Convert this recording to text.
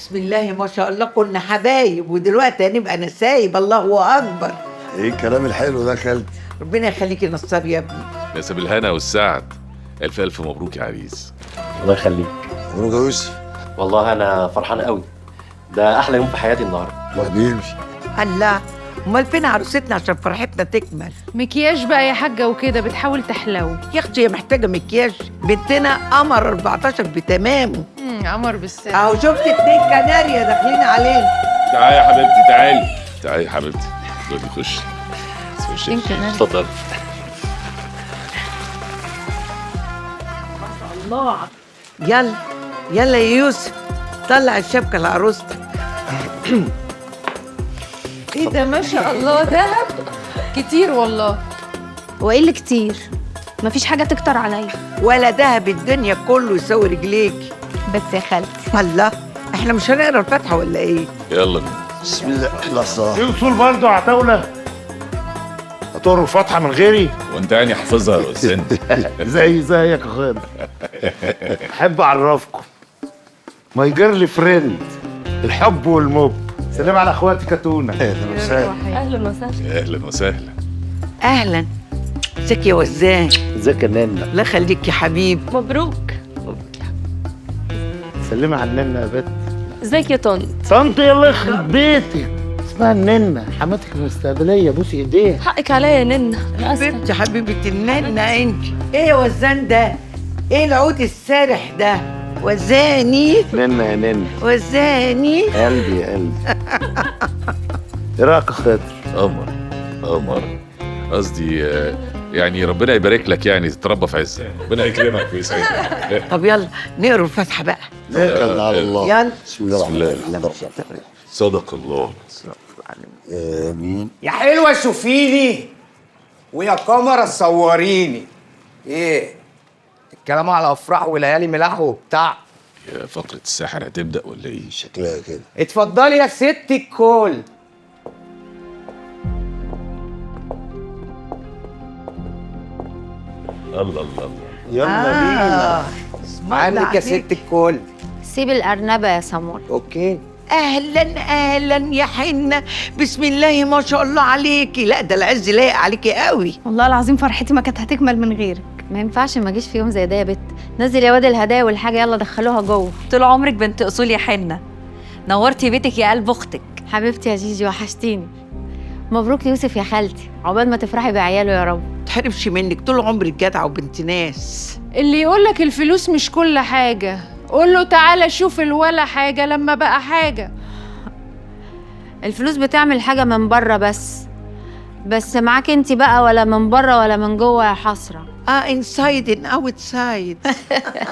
بسم الله ما شاء الله، كنا حبايب ودلوقتي هنبقى نسايب. الله اكبر. ايه الكلام الحلو ده يا خالتي؟ ربنا يخليك يا نصار يا ابني. نسب الهنا والسعد. الف الف مبروك يا عريس. الله يخليك. مبروك يا يوسف. والله انا فرحان قوي، ده احلى يوم في حياتي النهارده. حبيبي. الله، امال فين عروستنا عشان فرحتنا تكمل؟ مكياج بقى يا حاجة وكده، بتحاول تحلو. يا اختي هي محتاجه مكياج؟ بنتنا قمر 14 بتمامه. قمر بالساعة. اهو شفت اتنين كناريا داخلين علينا. تعالي يا حبيبتي، تعالي تعالي يا حبيبتي. دلوقتي خش خش. اتنين كناريا. اتفضل. الله، يلا يلا يا يوسف طلع الشبكة لعروستك. ايه ده ما شاء الله، ذهب كتير والله. هو ايه اللي كتير؟ مفيش حاجة تكتر عليا. ولا ذهب الدنيا كله يساوي رجليك. بس يا خالتي. الله، احنا مش هنقرا الفاتحة ولا ايه؟ يلا بينا. بسم الله. الله. في اصول برضه يا عتاوله؟ هتقروا الفاتحة من غيري؟ وانت يعني حافظها يا وسن؟ زي زيك يا خالد. احب اعرفكم my girlfriend، الحب والمب. سلام على اخواتي كاتونا. اهلا وسهلا. اهلا وسهلا. اهلا وسهلا. اهلا. ازيك يا وزان؟ ازيك يا نانا؟ الله يخليك يا حبيبي. مبروك. سلمي على النانا يا بت. ازيك يا طنط؟ طنط يلا يخرب بيتك، اسمها الننا، حماتك المستقبلية، بوسي ايديها. حقك عليا يا ننا، انا اسفه. حبيبتي حبيبه النانا انت. ايه يا وزان ده؟ ايه العود السارح ده؟ وزاني ننا يا ننا. وزاني. قلبي يا قلبي. ايه رايك يا خاطر؟ قمر قمر. قصدي يعني ربنا يبارك لك، يعني تتربى في عزك، ربنا يكرمك ويسعدك. طب يلا نقرا الفاتحة بقى. توكلنا على الله. يلا. بسم الله بسم الله الرحمن الرحيم. صدق الله. امين. يا حلوة شوفيني ويا قمرة صوريني. ايه الكلام على افراح وليالي ملاح وبتاع؟ يا فقرة الساحر هتبدأ ولا ايه؟ شكلها كده. اتفضلي يا ست الكل. الله الله الله. يلا بينا. عندك يا ست الكل. سيب الأرنبة يا سمور. okay. اهلا اهلا يا حنة، بسم الله ما شاء الله عليكي. لا ده العز لايق عليكي قوي. والله العظيم فرحتي ما كانت هتكمل من غيرك. ما ينفعش ما اجيش في يوم زي ده يا بت. نزل يا واد الهدايا والحاجة، يلا دخلوها جوه. طول عمرك بنت اصول يا حنة، نورتي بيتك يا قلب اختك. حبيبتي يا جيجي وحشتيني. مبروك يوسف يا خالتي، عقبال ما تفرحي بعياله يا رب. ما تحرمش منك، طول عمرك جدعه وبنت ناس. اللي يقولك الفلوس مش كل حاجة قول له تعالى شوف الولا حاجة لما بقى حاجة. الفلوس بتعمل حاجة من بره بس معاك انت بقى، ولا من بره ولا من جوه يا حسرة. inside and outside.